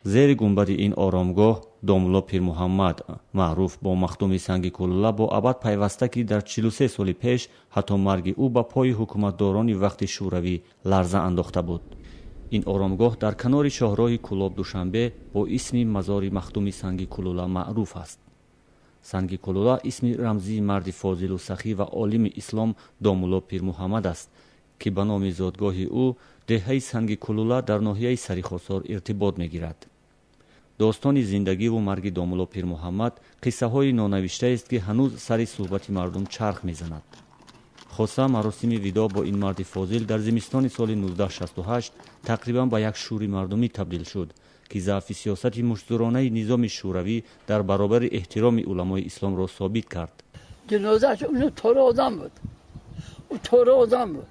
Зери гунбади ин оромгоҳ домулло Пирмуҳаммад, маъруф бо Махдуми Санги Кулула, бо абад пайваста, ки дар 43 соли пеш ҳатто марги ӯ ба пои ҳукуматдорони вақти шӯравӣ ларза андохта буд. Ин оромгоҳ дар канори шоҳроҳи Кӯлоб Душанбе бо исми мазори Махдуми Санги Кулула маъруф аст. Санги Кулула исми рамзии марди фозилу сахӣ ва олими ислом домулло Пирмуҳаммад аст, ки ба номи зодгоҳи ӯ, деҳаи Санги Кулула дар ноҳияи Сарихосор, иртибот мегирад. Достони зиндагиву марги домулло Пирмуҳаммад қиссаҳои нонавиштаест, ки ҳанӯз сари суҳбати мардум чарх мезанад. Хоса маросими видоъ бо ин марди фозил дар зимистони соли 1968 тақрибан ба як шӯри мардумӣ табдил шуд, ки заъфи сиёсати муштзӯронаи низоми шӯравӣ дар баробари эҳтироми уламои исломро собит кард. Ҷанозааш тора одам буд, ӯ тора одам буд,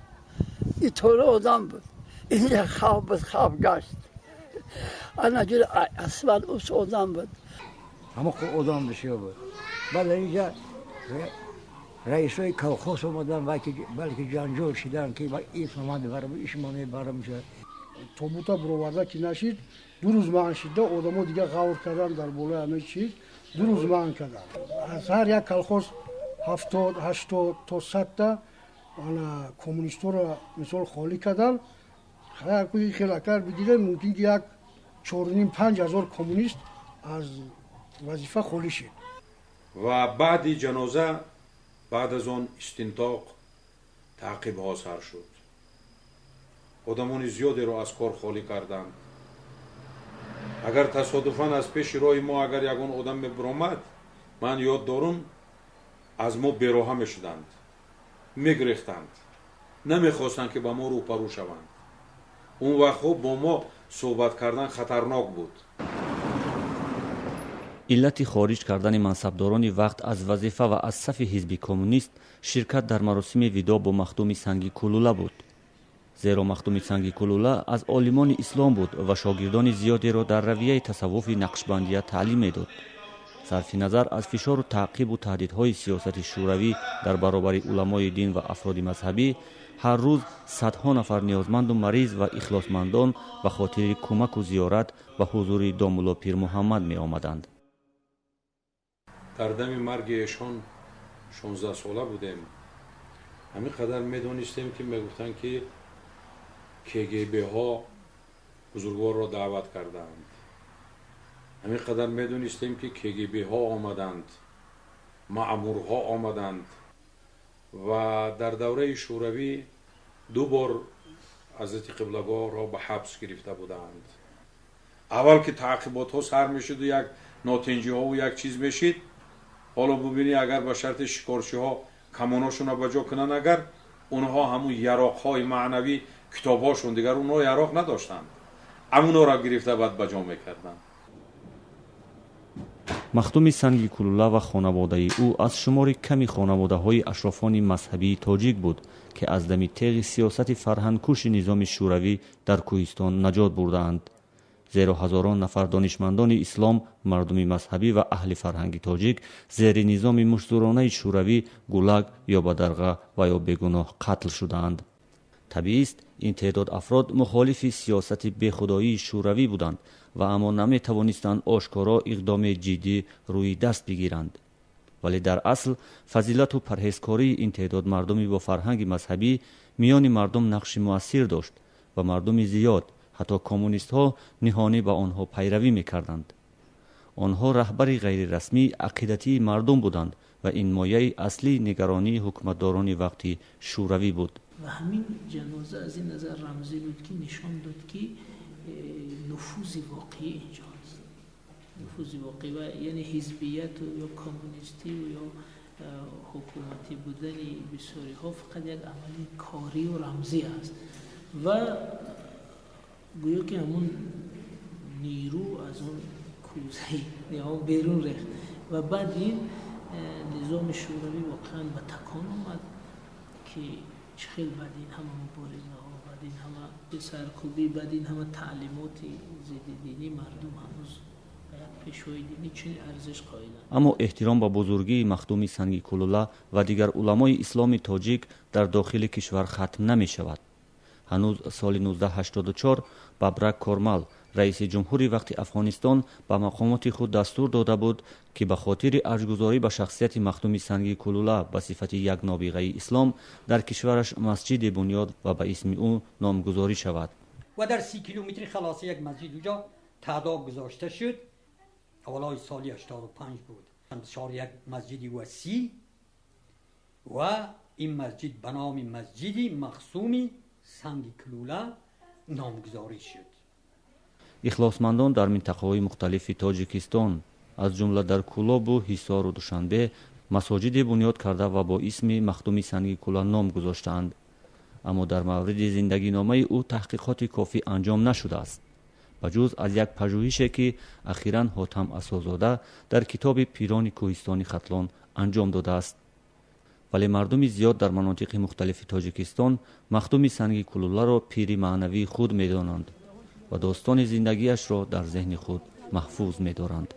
и тора одам буд. Ин хавф буд, хавф гашт. Ана ҷур асвал ус одам буд. Ҳама одам бисёр буд. Баъд инҷа раисои колхоз омадан, балки ҷанҷол шидан, ки исма мебарам, исма мебарам. Тобута буроварда ки нашид, 2 рӯз маҳн шида, одамо дига ғавр кардан дар болои ҳамаи чиз, 2 рӯз маҳн кардан. Аз ҳар як колхоз 70, 80 то 100-та ана коммунистҳоро мисол холӣ кардан. Хел акар бидидем, мумкин ки як 4,5, 5 ҳазор коммунист аз вазифа холӣ шид. Ва баъди ҷаноза, баъд аз он истинтоқ, таъқибҳо сар шуд. Одамони зиёдеро аз кор холӣ карданд. Агар тасодуфан аз пеши роҳи мо агар ягон одам мебиромад, ман ёд дорум, аз мо бероҳа мешуданд, мегирехтанд, намехостанд, ки ба мо рӯпарӯ шаванд. Он вақтҳо бо мо суҳбат кардан хатарнок буд. Иллати хориҷ кардани мансабдорони вақт аз вазифа ва аз сафи ҳизби коммунист ширкат дар маросими видоъ бо Махдуми Санги Кулула буд, зеро Махдуми Санги Кулула аз олимони ислом буд ва шогирдони зиёдеро дар равияи тасаввуфи нақшбандия таълим медод. Сарфи назар аз фишору таъқибу таҳдидҳои сиёсати шӯравӣ дар баробари уламои дин ва афроди мазҳабӣ, ҳар рӯз садҳо нафар ниёзманду мариз ва ихлосмандон ба хотири кӯмаку зиёрат ба ҳузури домулло Пирмуҳаммад меомаданд. Дар дами марги эшон 16-сола будем. Ҳамин қадар медонистем, ки мегуфтанд, ки КГБ-ҳо бузургворро даъват карданд. Ҳамин қадар медонистем, ки КГБ-ҳо омаданд, маъмурҳо омаданд ва дар давраи шӯравӣ ду бор ҳазрати қиблагоҳро ба ҳабс гирифта буданд. Аввал ки таъқиботҳо сар мешуду як нотинҷиҳову як чиз мешид, ҳоло бубинӣ, агар ба шарти шикорчиҳо камоношонро ба ҷо кунанд, агар онҳо ҳамун яроқҳои маънавӣ, китобҳошон, дигар онҳо яроқ надоштанд, ҳамунҳоро гирифта баъд ба ҷо мекарданд. Махдуми Санги Кулула ва хонаводаи ӯ аз шумори ками хонаводаҳои ашрофони мазҳабии тоҷик буд, ки аз дами теғи сиёсати фарҳангкуши низоми шӯравӣ дар кӯҳистон наҷот бурдаанд, зеро ҳазорон нафар донишмандони ислом, мардуми мазҳабӣ ва аҳли фарҳанги тоҷик зери низоми муштзӯронаи шӯравӣ гулаг ё бадарға ва ё бегуноҳ қатл шудаанд. Табиист, ин теъдод афрод мухолифи сиёсати бехудоии шӯравӣ буданд ва аммо наметавонистанд ошкоро иқдоми ҷиддӣ рӯи даст бигиранд. Вале дар асл фазилату парҳезкории ин теъдод мардуми бо фарҳанги мазҳабӣ миёни мардум нақши муассир дошт ва мардуми зиёд, ҳатто коммунистҳо, ниҳонӣ ба онҳо пайравӣ мекарданд. Онҳо раҳбари ғайрирасмии ақидатии мардум буданд ва ин мояи аслии нигаронии ҳукуматдорони вақти шӯравӣ буд. Ва ҳамин ҷаноза аз ин назар рамзӣ буд, ки нишон дод, ки нуфузи воқеӣ инҷо аст, нуфузи воқеӣ ва яъне ҳизбияту ё коммунистию ё ҳукуматӣ будани бисёриҳо фақат як амали корию рамзӣ аст. Ва гӯё ки ҳамун нирӯ аз он кӯзаи ниҳон берун рехт ва баъд ин низоми шӯравӣ воқеан ба такон омад, ки чӣ хел баъд ин ҳама муборизаҳо, баъд ин ҳама саркӯбӣ, баъд ин ҳама таълимоти зидди динӣ мардум ҳанӯз ба як пешвои динӣ чунин арзиш қоиланд. Аммо эҳтиром ба бузургии Махдуми Санги Кулула ва дигар уламои исломи тоҷик дар дохили кишвар хатм намешавад. Ҳанӯз соли 1984 Бабрак Кормал, Раиси ҷумҳури вақти Афғонистон ба мақомоти худ дастур дода буд, ки ба хотири арҷгузорӣ ба шахсияти Махдуми Санги Кулула ба сифати як нобиғаи ислом дар кишвараш масҷиде бунёд ва ба исми ӯ номгузорӣ шавад. Ва дар 30 километри халоса як масҷид уҷо таъдод гузошта шуд. Аввалҳои соли 85 буд. Шор як масҷиди васеъ ва ин масҷид ба номи масҷиди махсуми Санги Кулула номгузорӣ шуд. Ихлосмандон дар минтақаҳои мухталифи Тоҷикистон, аз ҷумла дар Кӯлобу Ҳисору Душанбе, масоҷиде бунёд карда ва бо исми Махдуми Санги Кула ном гузоштаанд. Аммо дар мавриди зиндагиномаи ӯ таҳқиқоти кофӣ анҷом нашудааст, ба ҷуз аз як пажӯҳише, ки ахиран Ҳотам Асозода дар китоби «Пирони кӯҳистони Хатлон» анҷом додааст. Вале мардуми зиёд дар манотиқи мухталифи Тоҷикистон Махдуми Санги Кулуларо пири маънавии худ медонанд ва достони зиндагиашро дар зеҳни худ маҳфуз медоранд.